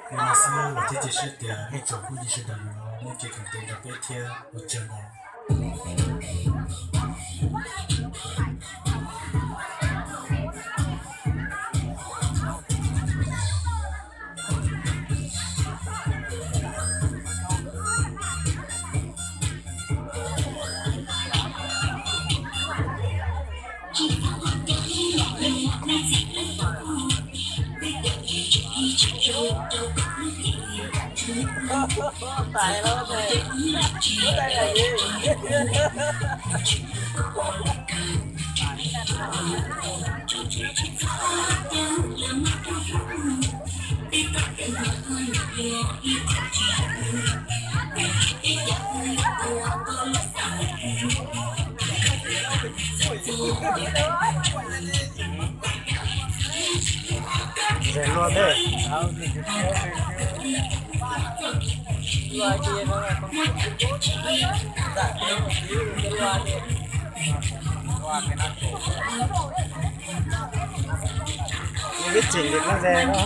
Li no xwb los thiaj cia siab tias ib tsoom phooj ywg sawv daws yuav muaj kev koom tes nrog peb thiab ua tsaug ntau. Ze luaj ntej. Ib chim li kub ze no.